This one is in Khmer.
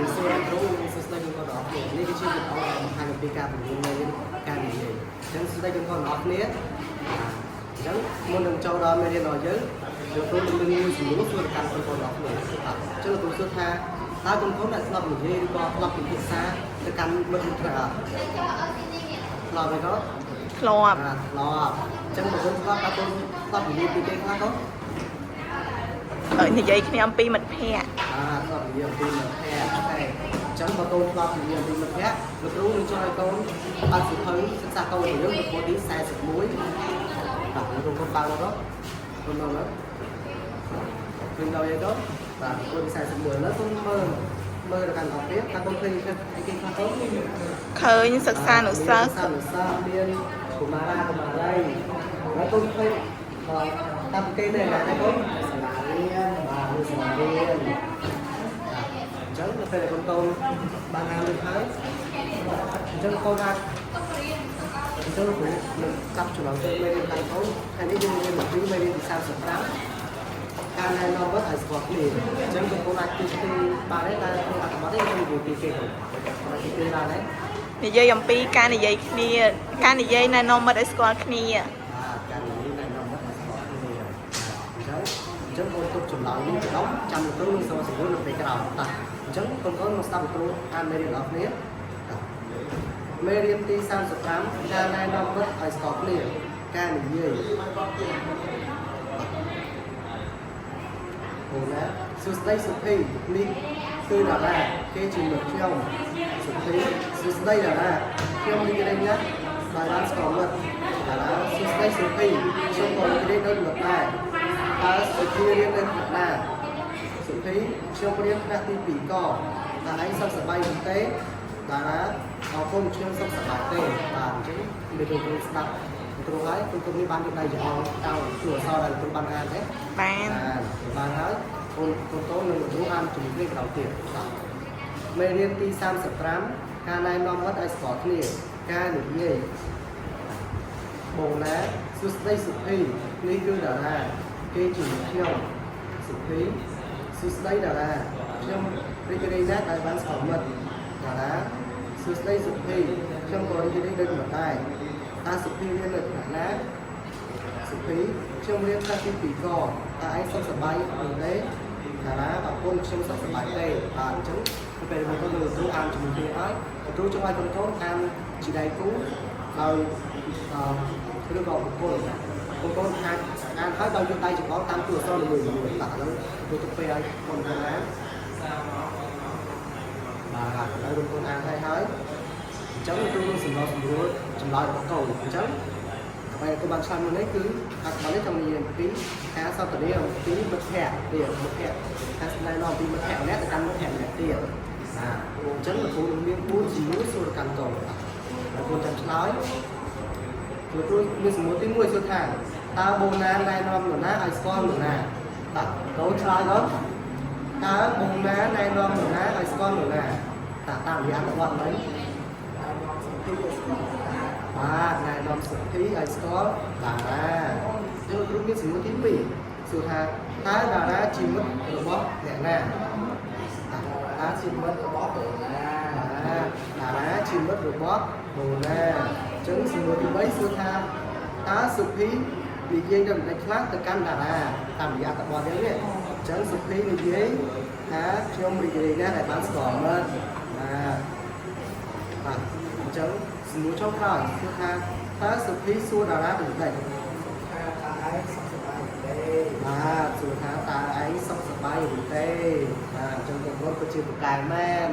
រាបសួរអ្នកគ្រូនិងសួស្តីបងប្អូនទាំងអស់គ្នានេះគឺជាវីដេអូដែលបង្ហាញអំពីការពង្រៀនមេរៀនការនិយាយអញ្ចឹងសួស្តីបងប្អូនទាំងអស់គ្នាអញ្ចឹងមុននឹងចូលដល់មេរៀនរបស់យើងលោកគ្រូនឹងមានមួយសំណួរសួរទៅកាន់បងប្អូនទាំងអស់គ្នាបាទអញ្ចឹងលោកគ្រូសួរថាតើបងប្អូនដែលធ្លាប់និយាយឬក៏ធ្លាប់ពិភាក្សាទៅកាន់មិត្តភក្តិអត់ធ្លាប់ទេកូន ធ្លាប់ បាទធ្លាប់អញ្ចឹងបងប្អូនធ្លាប់តើកូនធ្លាប់និយាយពីគេខ្លះកូន និយាយគ្នាអំពីមិត្តភ័ក្តិ បាទធ្លាប់និយាយអំពីមិត្តភក្តិOK អញ្ចឹងបើកូនធ្លាប់និយាយអំពីមិត្តភក្តិលោកគ្រូនឹងជួយឲ្យកូនបើកសៀវភៅសិក្សាកូនរបស់យើងនៅពោទី41បាទលោកគ្រូកូនបើកមកកូនមកឃើញដល់យីកូនបាទពោទី41ឥឡូវកូនមើលមើលទៅកាន់អស់ទៀតតើកូនឃើញអីគេខ្លះកូន ឃើញសិក្សានុសិស្ស សិក្សានុសិស្សមានកុមារាកុមារីហើយកូនឃើញតាមគេនេះណាកូនសាលារៀនបាទមានសាលារៀន អញ្ចឹងនៅពេលដែលកូនកូនបានអានរួចហើយអញ្ចឹងកូនអាចអញ្ចឹងលោកគ្រូនឹងកាប់ចំណងជើងមេរៀនដៃកូនថ្ងៃនេះយើងរៀនអំពីមេរៀនទី35ការណែនាំមិត្តឲ្យស្គាល់គ្នាអញ្ចឹងកូនកូនអាចទីទីបានទេតែក្នុងអត្ថបទនេះខ្ញុំនិយាយពីគេកូនអាចទីទីបានទេ និយាយអំពីការនិយាយគ្នាការនិយាយណែនាំមិត្តឲ្យស្គាល់គ្នា បាទការនិយាយណែនាំមិត្តឲ្យស្គាល់គ្នាអញ្ចឹងអញ្ចឹងកូនទុកចម្លើយនេះទៅដល់ចាំលោកគ្រូនឹងសួរសំណួរនៅពេលក្រោយតោះអញ្ចឹងកូនកូនមកស្ដាប់លោកគ្រូអានមេរៀនរបស់គ្នាតោះ មេរៀនទី35ការណែនាំមិត្តឲ្យស្គាល់គ្នាការនិយាយអូណាសួស្តីសុភីនេះគឺតារាគេជាមិត្តខ្ញុំសុភីសួស្តីតារាខ្ញុំរីករាយណាស់ដែលបានស្គាល់មិត្តតារាសួស្តីសុភីខ្ញុំក៏រីករាយដូចមិត្តដែរតើសុភីរៀននៅថ្នាក់ណាសុភីខ្ញុំរៀនថ្នាក់ទី2កតើឯងសុខសប្បាយឬទេតារាអរគុណខ្ញុំសុខសប្បាយទេបាទអញ្ចឹងមានគ្រូស្ដាប់គ្រូហើយគ្រូនេះបានយកដៃច្អល់តើគ្រូអក្សរដែលគ្រូបានអានទេ បាន បានបានហើយកូនកូនកូននឹងគ្រូអានជំរាបក្រោយទៀតបាទមេរៀនទី35ការណែនាំមិត្តឲ្យស្គាល់គ្នាការនិយាយបងណាសួស្តីសុភីនេះគឺតារាគេជាខ្ញុំសុភីសួស្តីតារាខ្ញុំរីករាយណាស់ដែលបានស្គាល់មិត្តតារាសួស្តីសុភីខ្ញុំក៏រីករាយដូចមិត្តដែរតើសុភីរៀននៅថ្នាក់ណា សុភីខ្ញុំរៀនថ្នាក់ទី2កតើឯងសុខសប្បាយឬទេតារាអរគុណខ្ញុំសុខសប្បាយទេបាទអញ្ចឹងទៅពេលបងប្អូនលោកគ្រូអានជាមួយគ្នាហើយលោកគ្រូចង់ឲ្យកូនកូនអានជាដៃគូដោយអឺឬក៏បុគ្គលកូនកូនអាចអានហើយដោយយកដៃច្បងតាមតួអក្សរនីមួយៗបាទឥឡូវគ្រូទុកពេលឲ្យកូនកូនអានបាទឥឡូវកូនកូនអានហើយហើយអញ្ចឹងលោកគ្រូនឹងសម្របសម្រួលចម្លើយរបស់កូនអញ្ចឹង អ្វីដែលបានឆ្លើយមុននេះគឺអត្ថបទនេះចង់និយាយអំពីការសន្ទនាអំពីមិត្តភក្តិទៀតមិត្តភក្តិការស្នេហ៍នាំអំពីមិត្តភក្តិម្នាក់ទៅកាន់មិត្តភក្តិម្នាក់ទៀតបាទអញ្ចឹងលោកគ្រូនឹងមាន4សំណួរសួរទៅកាន់កូនបាទលោកគ្រូចាំឆ្លើយលោកគ្រូមានសំណួរទី1សួរថាតើបូណាណែនាំនរណាឲ្យស្គាល់នរណាបាទកូនឆ្លើយកូនតើបូណាណែនាំនរណាឲ្យស្គាល់នរណាតើតាមរយៈអត្ថបទនេះ បាទណែនាំសុភីឲ្យស្គាល់តារាយើងគ្រូមានសំណួរទី2សួរថាតើតារាជាមិត្តរបស់អ្នកណាតារាជាមិត្តរបស់បូណាតារាជាមិត្តរបស់បូណាអញ្ចឹងសំណួរទី3សួរថាតើសុភីនិយាយដូចម្ដេចខ្លះទៅកាន់តារាតាមរយៈអត្ថបទនេះអញ្ចឹងសុភីនិយាយថាខ្ញុំរីករាយណាស់ដែលបានស្គាល់មិត្តបាទបាទអញ្ចឹងសំណួរចុងក្រោយគឺថាតើសុភីសួរតារាដូចម្ដេច ថាតើឯងសុខសប្បាយទេ បាទសួរថាតើឯងសុខសប្បាយឬទេបាទអញ្ចឹងកូនៗក៏ជាពូកែមែន